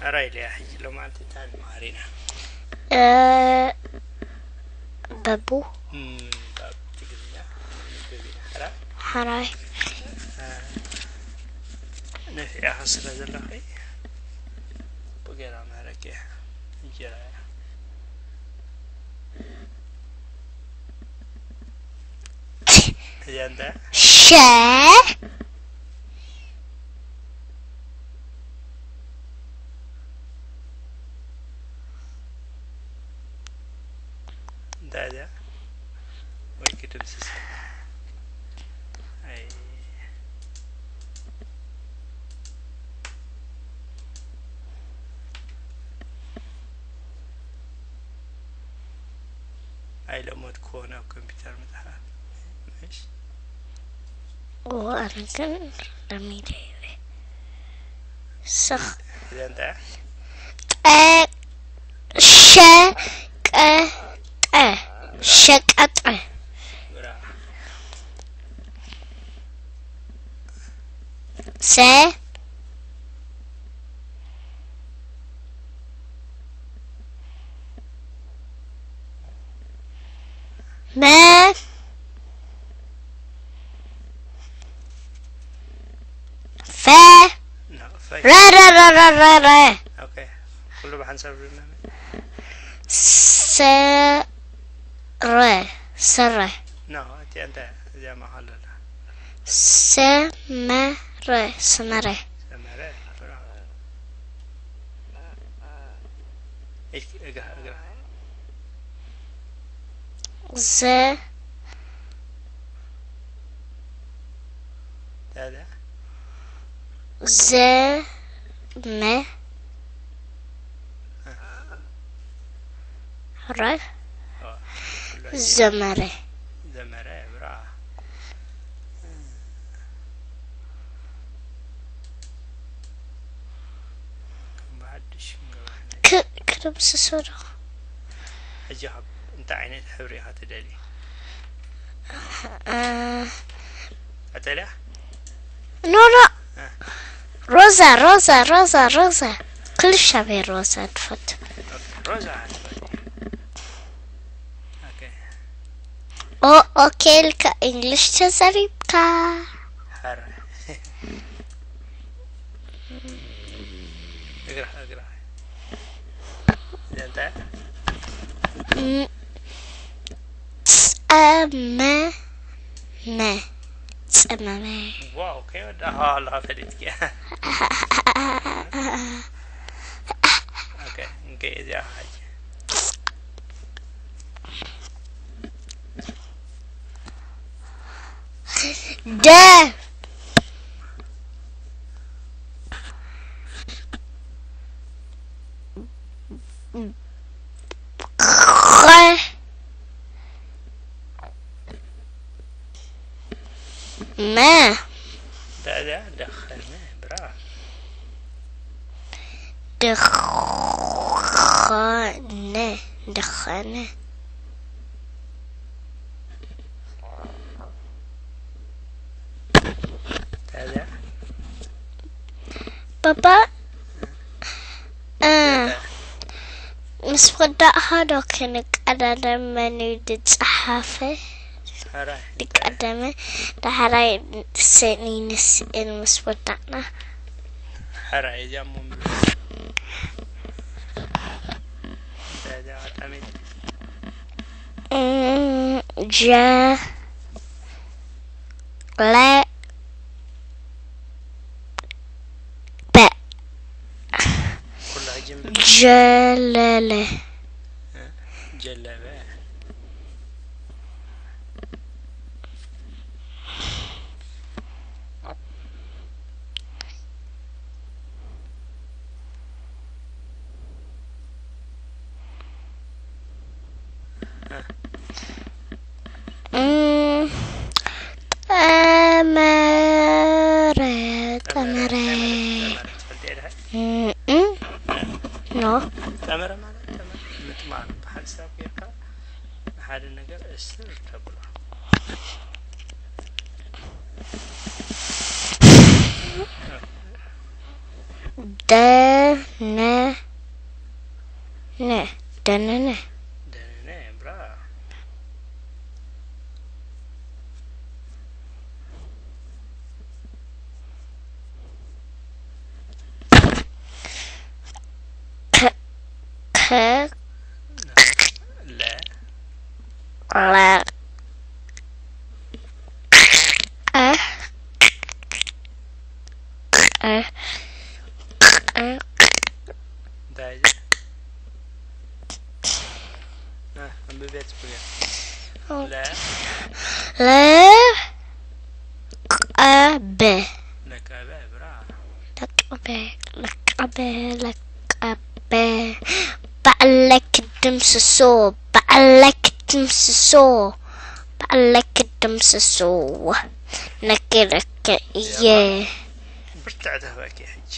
ሕራይ ኢለያ ሕጂ ሎማዓንቲ እንታይ ንመሃር ኢና? እ፣ በቡ እም፣ ኣብ ትግርኛ ንንብብ ኢና። ሕራይ? ሕራይ። እ፣ ነፊዕኻ ስለ ዘለኺ፣ ጽቡቕ ጌራ መሃረኪ እያ። እንጀራ እያ። እዚኣ እንታይ? ሸ እንታይ እዚኣ? ወይ ክድምስሳ። ኣይ። ኣይለመድኩዎን ኣብ ኮምፒውተር ምጽሓፍ። እሺ። እዎ፣ ኣነ ግን ለሚደ እየ። ሰኽ እዚኣ እንታይ? ጠ ሸ ቀ ጠ ሸቀጠ ብራ። ሰ መ ፈ ኖ፣ ፈይ። ረ ረ ረ ረ ረ ረ ኦኬ። ኩሉ ብሓንሳብ ዝብለና። ሰረ ሰረ ኖ፣ እቲ እንታይ እዚኣ ማእኸል ዘላ። ሰመረ ሰመረ ሰመረ። ብራ። እግ-፣ እግራ፣ እግራ። ዘ ታዲያ? ዘመ ረ ኦ፣ ኩሉ ዘመረ ዘመረ፣ ብራ። ከም ብሓድሽ ክንገብር። ክ-፣ ክድምስሶ ዶ? ሕጂ ካብ እንታይ ዓይነት ሕብሪ ኢኻ ትደሊ? እ፣ ቀጠልያ? ኖ፣ ኖ። ሮዛ፣ ሮዛ፣ ሮዛ፣ ሮዛ። ክልሻ ቤ ሮዛ ትፈቱ። ኦኬ፣ ሮዛ ትፈቱ። ኦኬ። ኦ፣ ኦኬ፣ ኢልካ እንግሊሽ ተዛሪብካ። ሓረ። እግራ፣ እግራ። ዘንተ? ም-፣ ጸመመ። ጸመመ። ዋው፣ ከይወዳኻ ኣለኻ ፈሊጥኪ። ኦኬ፣ እንከይ እዚኣ ሕጂ። ደ። ኸ። መ። ዳዳ ደኸነ፣ ብራ። ደኸነ፣ ደኸነ። ታዲያ? ባባ፣ እ፣ ምስ ወዳእኻ ዶ ክንቀዳደም መን እዩ ዝጸሓፈ? ሕራይ። ዝቀደመ፣ ዳሕራይ ስእሊ ንስእል ምስ ወዳእና። ሕራይ፣ እዚኣ እሞ ምብላ። እንታይ እዚኣ ጠሜት? እም፣ ጀ፣ ለ፣ በ። ኩላ ሕጂ ምብላ። ጀለለ። እ? ጀለበ። እም፣ ጠመረ፣ ጠመረ። ትፈልጥዮ ዲኻ? እም፣ እም። ኖ። ጠመረ ማለት፣ ጠመረ ምጥማር፣ ብሓንሳብ ጌርካ ንሓደ ነገር እስር ተብሎ። ደነ ነ ደነነ ደነነ ብራ ከ ለ ለ ቀ ቀ ቀ እንታይ እ ኣንብቤት ብያ ለ ለ ቀበ ለቀበ ብራ ለቀበ ለቀበ ለቀበ ባዕለክ ድምስሶ ባዕለክ ድምስሶ ባዕለክ ድምስሶ ነግረክ እየ። ብርትዕ ተህበኪ ሕጂ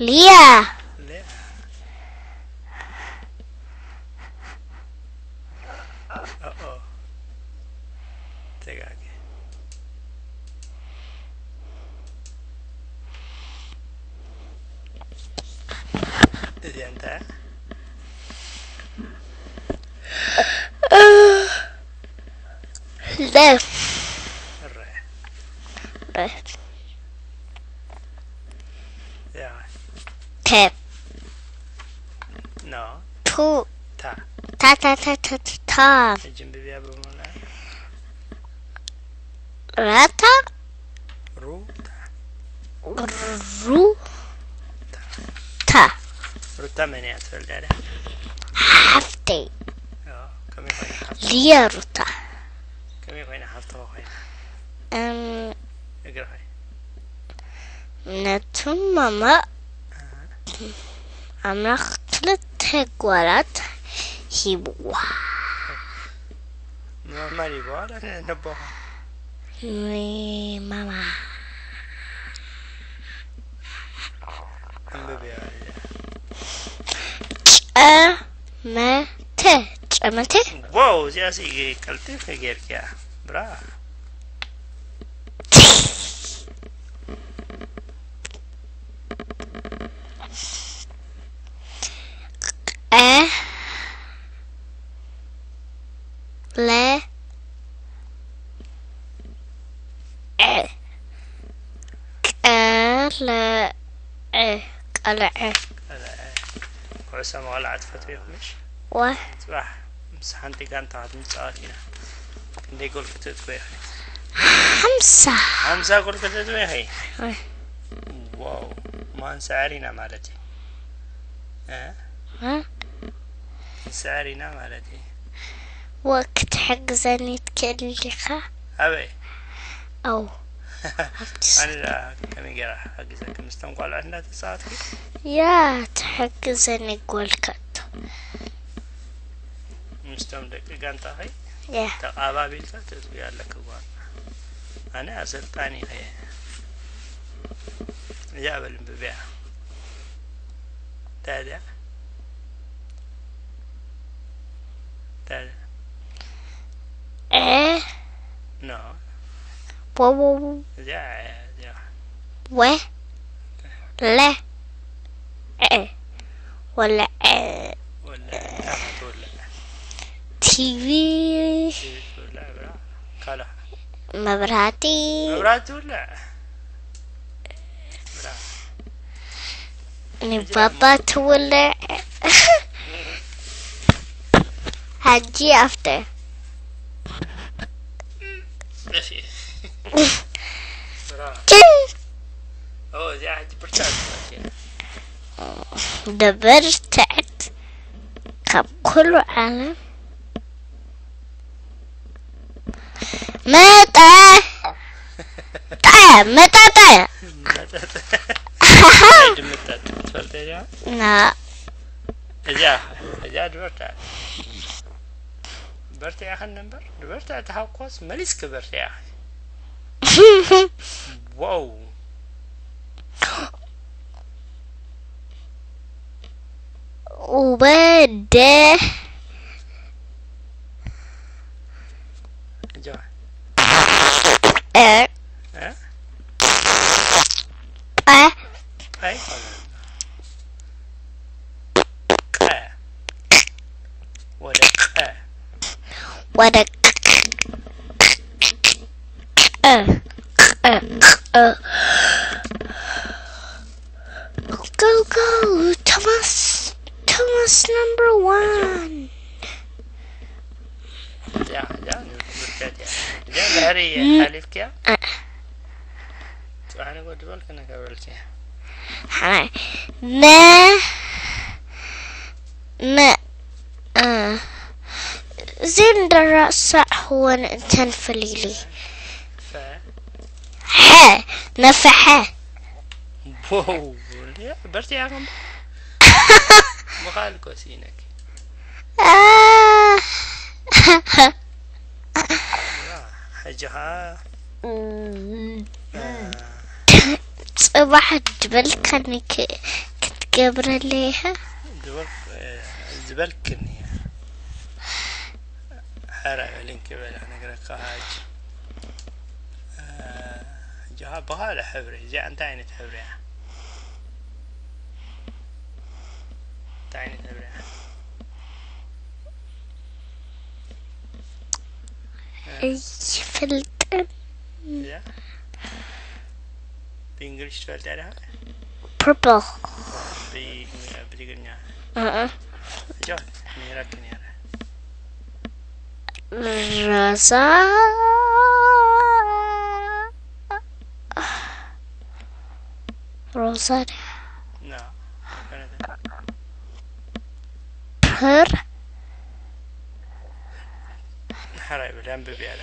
ሊያ ለ ኦኦ ተጋገ እዚኣ እንታይ ለ እረ ረ ያ ተ ኖ ቱ ታ ታ ታ ታ ታ ታ ሕጂ እንብብያ ብሙላ ረታ ሩታ ሩ ታ ሩታ መን እያ ትፈልጣ ደ ሓፍተይ ከመይ ኮይና ሓፍቶ ሊያ ሩታ ከመይ ኮይና ሓፍቶ ኮይና እም፣ እግሪ ኸይ ነቱ ማማ ኣምላኽ ክልተ ጓላት ሂብዋ ማማ ይበዋል ነቦኻ ወይ ማማ እንብብያ ጨመተ ጨመተ ዋው እዚኣ ሲ ቀልጢፍ ጌርክያ ብራ ቀ ለ ዐ ቀለዐ ቀለዐ ኩዕሶ መቐላዕ ትፈትው ኢኹምሽ ዋ ፅባሕ ምስ ሓንቲ ጋንታ ክንፃወት ኢና ክንደይ ጎል ክትእትወ ኢኺ ሓምሳ ሓምሳ ጎል ክትእትወ ኢኺ ኣይ። ዋው ማን ሰዕሪና ማለት እዩ እ? እ? ሰዕሪና ማለት እዩ ወ ክትሕግዘኒ ትክእል ኢኻ ኣበይ ኣው ኣብቲ ስ- ኣነ ደኣ ከመይ ገይራ ሓጊዘኪ ምስቶም ቆልዑት እንዳተፃወትኪ ያ ትሕግዘኒ ጎልካቶ ምስቶም ደቂ ጋንታኸይ ያ ተቓባቢልካ ተፅብዮ ኣለኪ ጓል ኣነ ኣሰልጣኒ ኸየ እዚኣ በል እንብብያ እንታይ እዚኣ እንታይ እዚኣ ዐ ኖ ወወው እዚኣ እዚኣ ወ ለ ዐ ወለ ዐ ወላ እንታይ ትወልዕ ቲቪ ትወልዕ ብራ ካልእ መብራህቲ መብራት ትውልዕ ብራ ንባባ ትውልዕ ሓጂ ኣፍተ ጠፊ ብራ ኦ እዚኣ ሕጂ ብርታ ትመት እያ ደበር ትዕት ካብ ኩሉ ዓለም መጠ ጠ መጠጠ መጠጥ ድምጠጥ ትፈልጠ እያ ና እዚኣ እዚኣ ድበርታ በርቲዕኽን እምበር ድበርታ ተሃኮስ መሊስኪ በርቲዕኺ ዋው ወደ ጀዋ እ እ ጳ ጳ ይኮነ ቀ ወደ ቀ ወደ ቅ ቅ ቅ Go, go, Thomas. Thomas number one. ያ ያ ንብርተት ያ ያ ድሕሪ ሓሊፍክያ ጽባሕ ንጎ ድበልክ ነገበልክያ ሓይ መ መ እ፣ እዚን ደረሳዕኽወን እንተን ፈሊሊ ፈ ሐ መፈሐ ቦው በርቲያ ከም ምኻል ኮ ሲነክ አ፣ ሕጂ ኸዓ ጽባሕ ድበልካኒ ክ- ክትገብረለይ ኢኻ። ዝበልክን እየ። ሕረ በል እንክበል ክነግረካ ሕጂ። ሕጂ ኸዓ ብኻልእ ሕብሪ። እዚኣ እንታይ ዓይነት ሕብሪ እያ? እንታይ ዓይነት ሕብሪ እያ? ኣይፈልጥን። እዚኣ ብእንግሊሽ ትፈልጥያ ዲኻ? Purple. ብ- ብትግርኛ። Uh-uh. ሕጂ ነይረኪ ነይረ። ሮዛ ሮዛ ድያ? ና ፕር ሕራይ በል ኣንብብያ ዳ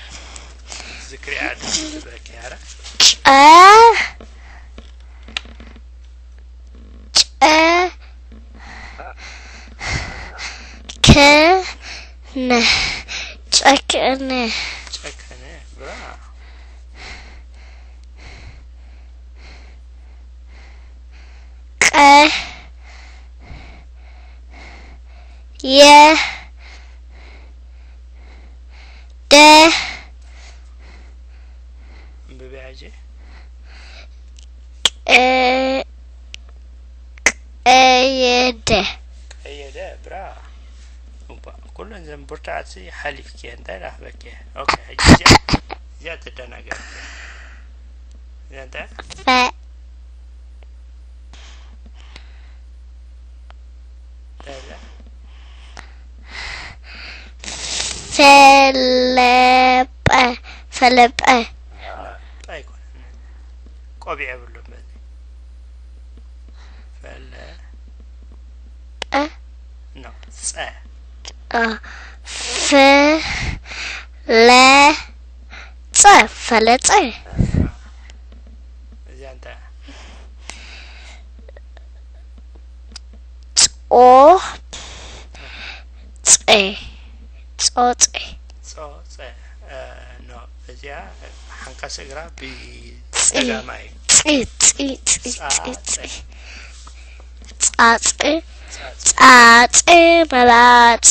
ዝክሪያ ዳ ትብለኪ ሕራ ጨ ጨ ከነ ጨክነ ጨከነ ብራ ቀ የ ደ ኣንብብያ ሕጂ ቀ ቀየደ ቀየደ ብራ እባ ኩለን ዘን ብርቱዓት ሓሊፍኪ እንታይ ዳኽበኪ ኦኬ ሕጂ እዚኣ እዚኣ ትደናገር እዚኣ እንታይ ፈ እንታይ እያ ፈለጠ ፈለጠ ጣ ኣይኮነን ቆቢዕ የብሉን በዚ ፈለ ጠ ኖ ጸ አ፣ ፈ ለ ጸ ፈለጸ እዚኣ እንታይ ጾ ጸ ጾጸ ጾጸ ኖ እዚኣ ሓንካስ እግራ ብጸጋማይ ጺ ጺ ጺ ጺ ጻጸ ጺ ጻጸ ጻጸ ጻጸ መላጸ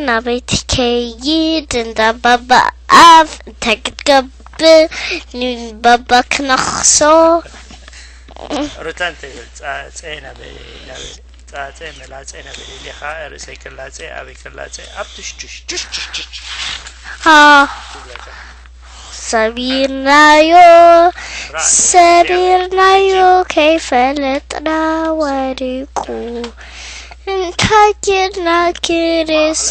ናበይ ትከይድ እንዳ ባባ ኣፍ እንታይ ክትገብር ንባባ ክነኽሶ ሩታ እንታይ ይብል ጻጸ ናበይ ናበይ ጻጸ መላጸ ናበይ ደሊኻ ርእሰይ ክላጸ ኣበይ ክላጸ ኣብ ትሽትሽ ትሽትሽ አ ትብለካ ሰቢርናዮ ሰቢርናዮ ከይፈለጥና ወዲቁ እንታይ ጌርና ክርስ